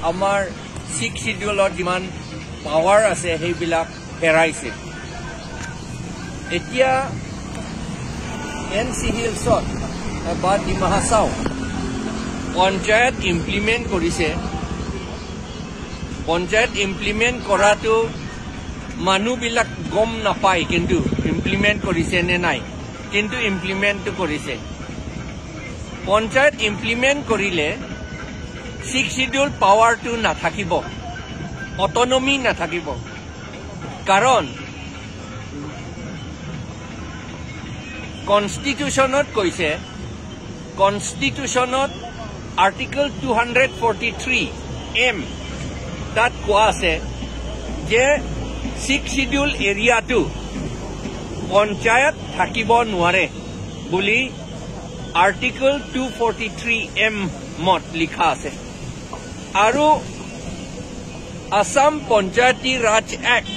আমাৰ ছিক্স চিডিউলত যিমান পাৱাৰ আছে সেইবিলাক হেৰাইছে। এতিয়া এন চি হিলছত বা ডিমা হাছাও পঞ্চায়ত ইমপ্লিমেণ্ট কৰিছে। পঞ্চায়ত ইমপ্লিমেণ্ট কৰাটো মানুহবিলাক গম নাপায়, কিন্তু ইমপ্লিমেণ্ট কৰিছে নে নাই, কিন্তু ইমপ্লিমেণ্টটো কৰিছে। পঞ্চায়ত ইমপ্লিমেণ্ট কৰিলে ছিক্স চিডিউল পাৱাৰটো নাথাকিব, অটনমি নাথাকিব। কাৰণ কনষ্টিটিউশ্যনত কৈছে, কনষ্টিটিউশ্যনত আৰ্টিকল 243 এম তাত কোৱা আছে যে ছিক্স চিডিউল এৰিয়াটো পঞ্চায়ত থাকিব নোৱাৰে বুলি আৰ্টিকল 243 এমত লিখা আছে। আৰু আছাম পঞ্চায়তী ৰাজ এক্ট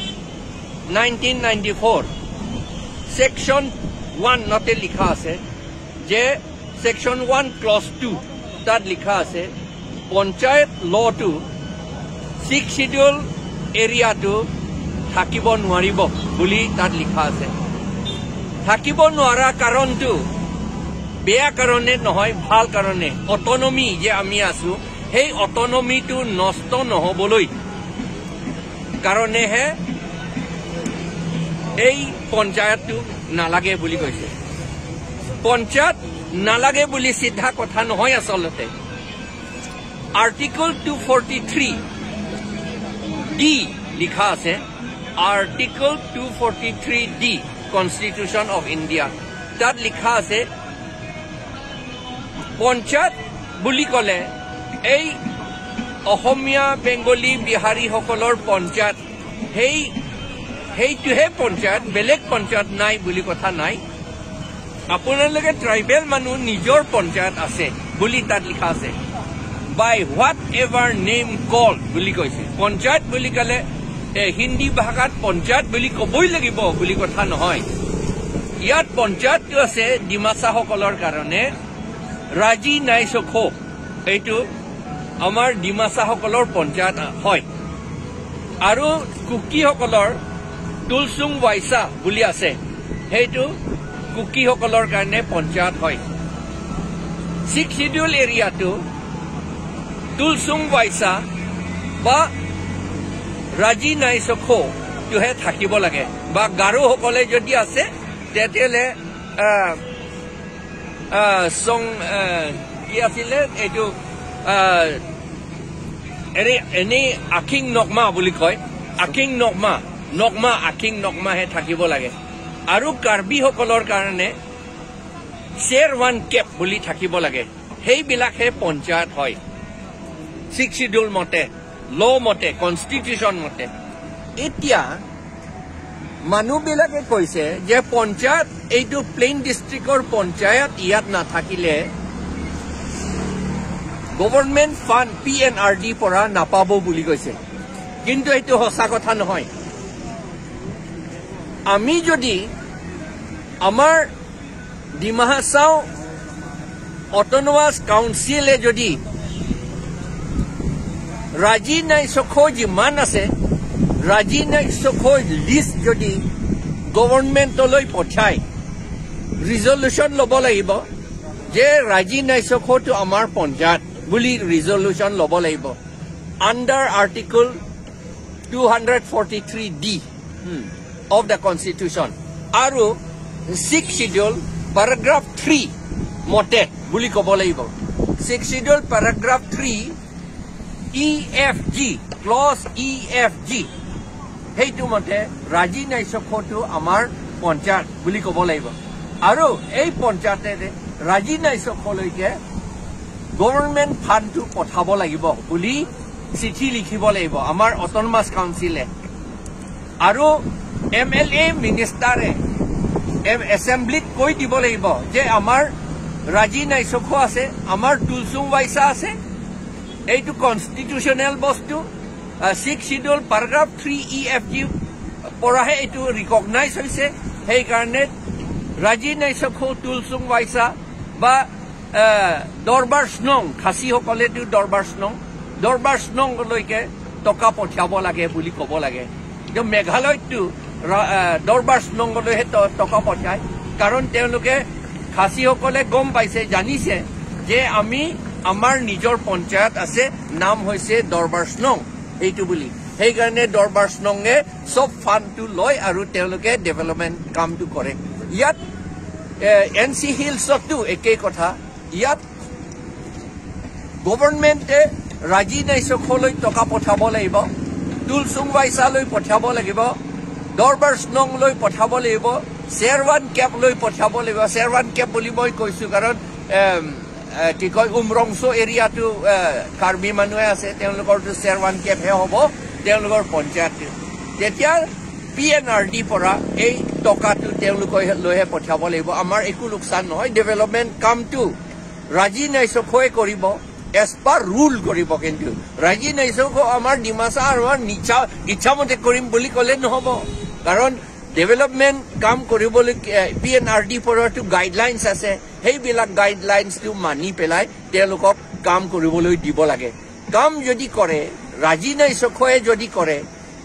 1994 ছেকশ্যন 1তে লিখা আছে যে ছেকশ্যন 1 ক্লজ 2 তাত লিখা আছে পঞ্চায়ত লটো ছিক্স চিডিউল এৰিয়াটো থাকিব নোৱাৰিব বুলি তাত লিখা আছে। থাকিব নোৱাৰা কাৰণটো বেয়া কাৰণে নহয়, ভাল কাৰণে। অটনমি যে আমি আছো, সেই অটনমিটো নষ্ট নহ'বলৈ কাৰণেহে এই পঞ্চায়তটো নালাগে বুলি কৈছে। পঞ্চায়ত নালাগে বুলি চিধা কথা নহয় আচলতে। আৰ্টিকল 243 ডি লিখা আছে, Article 243 D Constitution of India, তাত লিখা আছে পঞ্চায়ত বুলি ক'লে এই অসমীয়া, বেংগলী, বিহাৰীসকলৰ পঞ্চায়ত সেইটোহে পঞ্চায়ত, বেলেগ পঞ্চায়ত নাই বুলি কথা নাই। আপোনালোকে ট্ৰাইবেল মানুহ নিজৰ পঞ্চায়ত আছে বুলি তাত লিখা আছে। By whatever name call বুলি কৈছে। পঞ্চায়ত বুলি ক'লে হিন্দী ভাষাত পঞ্চায়ত বুলি ক'বই লাগিব বুলি কথা নহয়। ইয়াত পঞ্চায়তটো আছে ডিমাচাসকলৰ কাৰণে ৰাজি নাইচখ, এইটো আমাৰ ডিমাচাসকলৰ পঞ্চায়ত হয়। আৰু কুকিসকলৰ তুলচুং ৱাইচা বুলি আছে, সেইটো কুকিসকলৰ কাৰণে পঞ্চায়ত হয়। ছিক্স চিডিউল এৰিয়াটো তুলচুং ৱাইচা বা ৰাজি নাইচখটোহে থাকিব লাগে, বা গাৰোসকলে যদি আছে তেতিয়াহ'লে চং কি আছিলে এইটো এনেই আখিং নগমা বুলি কয়, আখিং নগমা, নগমা আখিং নগমাহে থাকিব লাগে। আৰু কাৰ্বিসকলৰ কাৰণে শ্বেৰ ওৱান কেপ বুলি থাকিব লাগে। সেইবিলাকহে পঞ্চায়ত হয় ছিক্স চিডিউল মতে, ল' মতে, কনষ্টিটিউশ্যন মতে। এতিয়া মানুহবিলাকে কৈছে যে পঞ্চায়ত এইটো প্লেইন ডিষ্ট্ৰিক্টৰ পঞ্চায়ত ইয়াত নাথাকিলে government fund P N R ডিৰ পৰা নাপাব বুলি কৈছে, কিন্তু এইটো সঁচা কথা নহয়। আমি যদি আমাৰ ডিমা হাছাও অট'নমাছ কাউন্সিলে যদি ৰাজি নাইচখ যিমান আছে ৰাজি নাইচখ লিষ্ট যদি গভৰ্ণমেণ্টলৈ পঠায়, ৰিজলিউশ্যন ল'ব লাগিব যে ৰাজি নাইচখটো আমাৰ পঞ্চায়ত বুলি ৰিজলিউশ্যন ল'ব লাগিব under Article 243 D of the Constitution আৰু ছিক্স চিডিউল পেৰাগ্ৰাফ 3 মতে বুলি ক'ব লাগিব। Six Schedule paragraph 3 E F G, clause E F G, সেইটো মতে ৰাজি নাইচখটো আমাৰ পঞ্চায়ত বুলি ক'ব লাগিব। আৰু এই পঞ্চায়তে ৰাজি নাইচখলৈকে গভৰ্ণমেণ্ট ফাণ্ডটো পঠাব লাগিব বুলি চিঠি লিখিব লাগিব আমাৰ অট'নমাছ কাউন্সিলে। আৰু এম এল এ মিনিষ্টাৰে এছেম্বলিত কৈ দিব লাগিব যে আমাৰ ৰাজি নাইচখ আছে, আমাৰ তুলচুং ৱাইচা আছে, এইটো কনষ্টিটিউশ্যনেল বস্তু, Six Schedule paragraph 3 E F G পৰাহে এইটো ৰিকগনাইজ হৈছে, সেইকাৰণে ৰাজি নাইচখ, তুলচুং ৱাইচা বা দৰবাৰ স্নং, খাচীসকলেতো দৰবাৰ স্নং, দৰবাৰ স্নংলৈকে টকা পঠিয়াব লাগে বুলি ক'ব লাগে। কিন্তু মেঘালয়ততো দৰবাৰ স্নংলৈহে টকা পঠিয়ায়, কাৰণ তেওঁলোকে খাচীসকলে গম পাইছে, জানিছে যে আমি আমাৰ নিজৰ পঞ্চায়ত আছে, নাম হৈছে দৰবাৰ স্নং সেইটো বুলি। সেইকাৰণে দৰবাৰ স্নঙে চব ফাণ্ডটো লয় আৰু তেওঁলোকে ডেভেলপমেণ্ট কামটো কৰে। ইয়াত এন চি হিলছতো একেই কথা। ইয়াত গভৰ্ণমেণ্টে ৰাজি নাইচকলৈ টকা পঠাব লাগিব, তুলচুং বাইচালৈ পঠিয়াব লাগিব, দৰবাৰ স্নংলৈ পঠাব লাগিব, চেৰৱান কেবলৈ পঠিয়াব লাগিব। চেৰৱান কেব বুলি মই কৈছো কাৰণ কি কয় উমৰংচো এৰিয়াটো কাৰ্বি মানুহে আছে, তেওঁলোকৰটো চেৰৱান কেবহে হ'ব তেওঁলোকৰ পঞ্চায়তটো। তেতিয়া পি এন আৰ ডি পৰা এই টকাটো তেওঁলোকলৈহে পঠিয়াব লাগিব। আমাৰ একো লোকচান নহয়, ডেভেলপমেণ্ট কামটো ৰাজি নাইচকৈয়ে কৰিব, এজ পাৰ ৰুল কৰিব। কিন্তু ৰাজি নাইচক আমাৰ ডিমাচা আৰু আমাৰ ইচ্ছামতে কৰিম বুলি ক'লে নহ'ব, কাৰণ ডেভেলপমেণ্ট কাম কৰিবলৈ পি এন আৰ ডি পৰাটো গাইডলাইনছ আছে, সেইবিলাক গাইডলাইনছটো মানি পেলাই তেওঁলোকক কাম কৰিবলৈ দিব লাগে। কাম যদি কৰে, ৰাজি নাইচকৈয়ে যদি কৰে,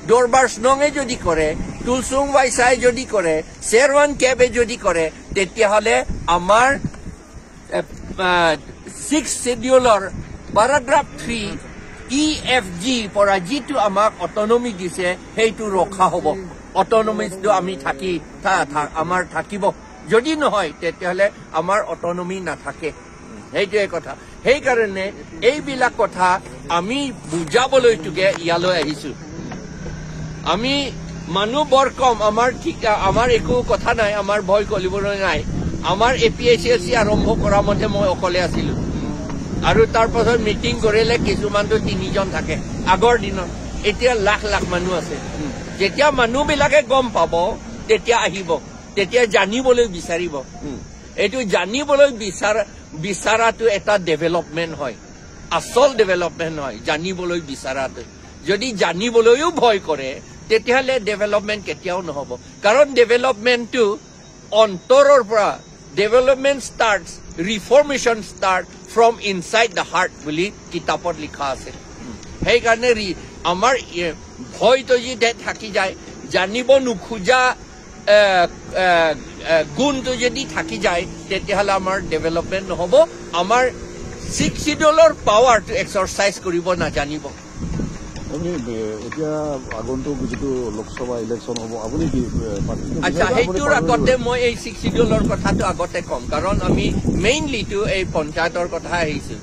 দৰবাৰ স্নঙে যদি কৰে, তুলচুং বাইচাই যদি কৰে, চেৰৱান কেবে যদি কৰে, তেতিয়াহ'লে আমাৰ 6 শ্বেডিউলৰ পেৰাগ্ৰাফ 3 EFG পৰা যিটো আমাক অটনমি দিছে সেইটো ৰখা হ'ব। অটনমিটো আমি আমাৰ থাকিব, যদি নহয় তেতিয়াহ'লে আমাৰ অটনমি নাথাকে। সেইটোৱে কথা। সেইকাৰণে এইবিলাক কথা আমি বুজাবলৈটোকে ইয়ালৈ আহিছো। আমি মানুহ বৰ কম, আমাৰ ঠিক আমাৰ একো কথা নাই, আমাৰ ভয় কৰিবলৈ নাই। আমাৰ A P H L C আৰম্ভ কৰা মতে মই অকলে আছিলো, আৰু তাৰ পাছত মিটিং কৰিলে কিছুমানতো 3জন থাকে আগৰ দিনত, এতিয়া লাখ লাখ মানুহ আছে। যেতিয়া মানুহবিলাকে গম পাব তেতিয়া আহিব, তেতিয়া জানিবলৈ বিচাৰিব। এইটো জানিবলৈ বিচাৰাটো এটা ডেভেলপমেণ্ট হয়, আচল ডেভেলপমেণ্ট হয় জানিবলৈ বিচাৰাটো। যদি জানিবলৈও ভয় কৰে তেতিয়াহ'লে ডেভেলপমেণ্ট কেতিয়াও নহ'ব, কাৰণ ডেভেলপমেণ্টটো অন্তৰৰ পৰা, development starts, reformation start from inside the heart বুলি কিতাপত লিখা আছে। সেইকাৰণে আমাৰ ভয়টো যদি থাকি যায়, জানিব নোখোজা গুণটো যদি থাকি যায়, তেতিয়াহ'লে আমাৰ ডেভেলপমেণ্ট নহ'ব। আমাৰ 6 শ্বেডিউলৰ পাৱাৰটো এক্সাৰচাইজ কৰিব নাজানিব। আপুনি এতিয়া আগন্তুক যিটো লোকসভা ইলেকশ্যন হ'ব, আপুনি কি? আচ্ছা, সেইটোৰ আগতে মই এই 6 শ্বেডিউলৰ কথাটো আগতে ক'ম, কাৰণ আমি মেইনলিটো এই পঞ্চায়তৰ কথা আহিছো,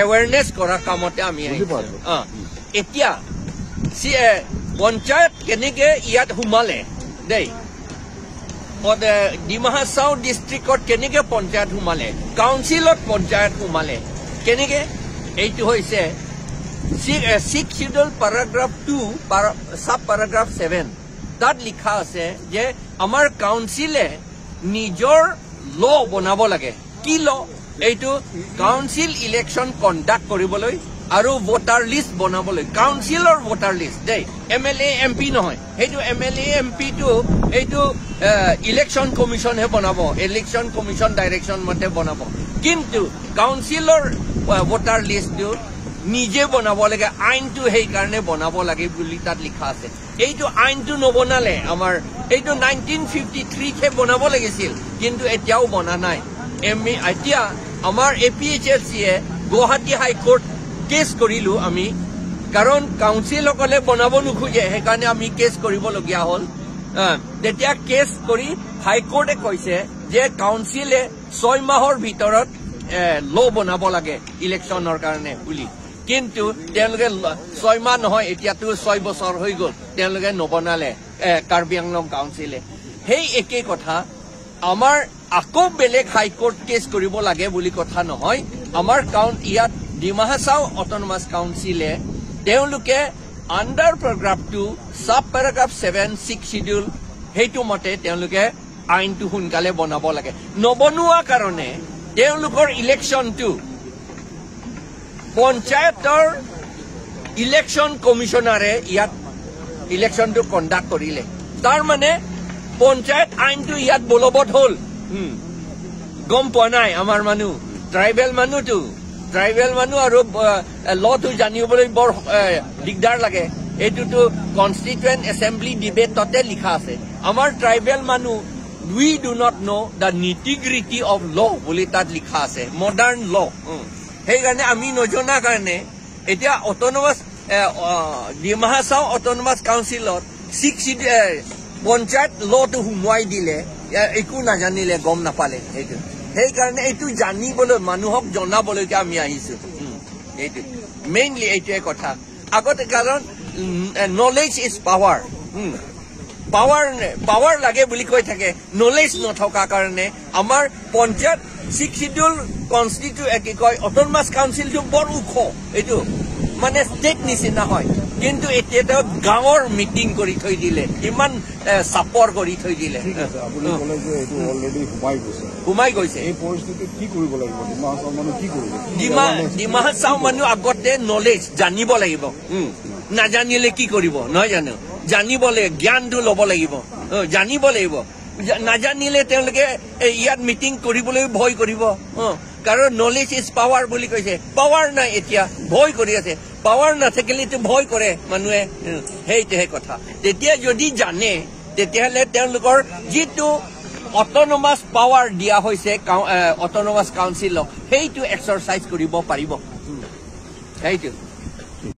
এৱেৰনেছ কৰা কামতে আমি আহিছো। এতিয়া পঞ্চায়ত কেনেকে ইয়াত সোমালে দেই, ডিমা হাছাও ডিষ্ট্ৰিক্টত কেনেকে পঞ্চায়ত সোমালে, কাউন্সিলত পঞ্চায়ত সোমালে কেনেকে, এইটো হৈছে 6 শ্বেডিউল পেৰাগ্ৰাফ 2 চাব পেৰাগ্ৰাফ 7, তাত লিখা আছে যে আমাৰ কাউন্সিলে নিজৰ ল বনাব লাগে। কি ল? এইটো কাউন্সিল ইলেকশ্যন কণ্ডাক্ট কৰিবলৈ আৰু ভোটাৰ লিষ্ট বনাবলৈ, কাউন্সিলৰ ভোটাৰ লিষ্ট দেই, M L A M P নহয়। সেইটো এম এল এ এম পিটো এইটো ইলেকশ্যন কমিশ্যনহে বনাব, ইলেকশ্যন কমিশ্যন ডাইৰেকশ্যন মতে বনাব। কিন্তু কাউন্সিলৰ ভোটাৰ লিষ্টটো নিজে বনাব লাগে, আইনটো সেইকাৰণে বনাব লাগে বুলি তাত লিখা আছে। এইটো আইনটো নবনালে আমাৰ, এইটো 1953হে বনাব লাগিছিল, কিন্তু এতিয়াও বনা নাই। এতিয়া আমাৰ এ পি এইচ এল চিয়ে গুৱাহাটী হাইকোৰ্ট কেছ কৰিলো আমি, কাৰণ কাউন্সিলসকলে বনাব নোখোজে, সেইকাৰণে আমি কেছ কৰিবলগীয়া হ'ল। তেতিয়া কেছ কৰি হাইকোৰ্টে কৈছে যে কাউন্সিলে 6 মাহৰ ভিতৰত ল বনাব লাগে ইলেকশ্যনৰ কাৰণে বুলি, কিন্তু তেওঁলোকে 6 মাহ নহয়, এতিয়াতো 6 বছৰ হৈ গ'ল, তেওঁলোকে নবনালে কাৰ্বি আংলং কাউন্সিলে। সেই একেই কথা আমাৰ আকৌ বেলেগ হাইকোৰ্ট কেছ কৰিব লাগে বুলি কথা নহয়। আমাৰ ইয়াত ডিমা হাছাও অট'নমাছ কাউন্সিলে তেওঁলোকে under paragraph 2 sub paragraph 7 6 schedule সেইটো মতে তেওঁলোকে আইনটো সোনকালে বনাব লাগে। নবনোৱা কাৰণে তেওঁলোকৰ ইলেকশ্যনটো পঞ্চায়তৰ ইলেকশ্যন কমিশ্যনাৰে ইয়াত ইলেকশ্যনটো কণ্ডাক্ট কৰিলে। তাৰ মানে পঞ্চায়ত আইনটো ইয়াত বলবৎ হ'ল। গম পোৱা নাই আমাৰ মানুহ, ট্ৰাইবেল মানুহটো ট্ৰাইবেল মানুহ আৰু লটো জানিবলৈ বৰ দিগদাৰ লাগে। এইটোতো কনষ্টিটুৱেণ্ট এছেম্বলি ডিবেটতে লিখা আছে। আমাৰ ট্ৰাইবেল মানুহ we do not know the nitty-gritty of law বুলি তাত লিখা আছে, মডাৰ্ণ ল। সেইকাৰণে আমি নজনা কাৰণে এতিয়া অট'নমাছ ডিমা হাছাও অট'নমাছ কাউন্সিলত ছিক্স পঞ্চায়ত লটো সোমোৱাই দিলে, একো নাজানিলে, গম নাপালে সেইটো। সেইকাৰণে এইটো জানিবলৈ, মানুহক জনাবলৈকে আমি আহিছো। এইটো মেইনলি এইটোৱে কথা আগতে, কাৰণ knowledge is power. Power power লাগে বুলি কৈ থাকে, নলেজ নথকা কাৰণে আমাৰ পঞ্চায়ত ছিক্স চিডিউল কনষ্টিটিউ কি কয় অট'নমাছ কাউন্সিলটো বৰ ওখ, এইটো মানে ষ্টেট নিচিনা হয়। কিন্তু এতিয়া তেওঁ গাঁৱৰ মিটিং কৰি থৈ দিলে, ইমান চাপৰ কৰি থৈ দিলে। ঠিক আছে, আপুনি ক'লে যে এইটো অলৰেডি সোমাই গৈছে। সোমাই গৈছে। এই পৰিস্থিতিত কি কৰিব লাগিব? ডিমা হাছাও মানুহ কি কৰিব? ডিমা হাছাও মানুহ আগতে নলেজ জানিব লাগিব। নাজানিলে কি কৰিব, নহয় জানো? জানিব লাগিব, জ্ঞানটো ল'ব লাগিব, জানিব লাগিব। নাজানিলে তেওঁলোকে ইয়াত মিটিং কৰিবলৈ ভয় কৰিব, কাৰণ নলেজ is power বুলি কৈছে। পাৱাৰ নাই, এতিয়া ভয় কৰি আছে। পাৱাৰ নাথাকিলেতো ভয় কৰে মানুহে, সেইটোহে কথা। তেতিয়া যদি জানে, তেতিয়াহ'লে তেওঁলোকৰ যিটো অট'নমাছ পাৱাৰ দিয়া হৈছে অট'নমাছ কাউন্সিলক, সেইটো এক্সাৰচাইজ কৰিব পাৰিব। সেইটো।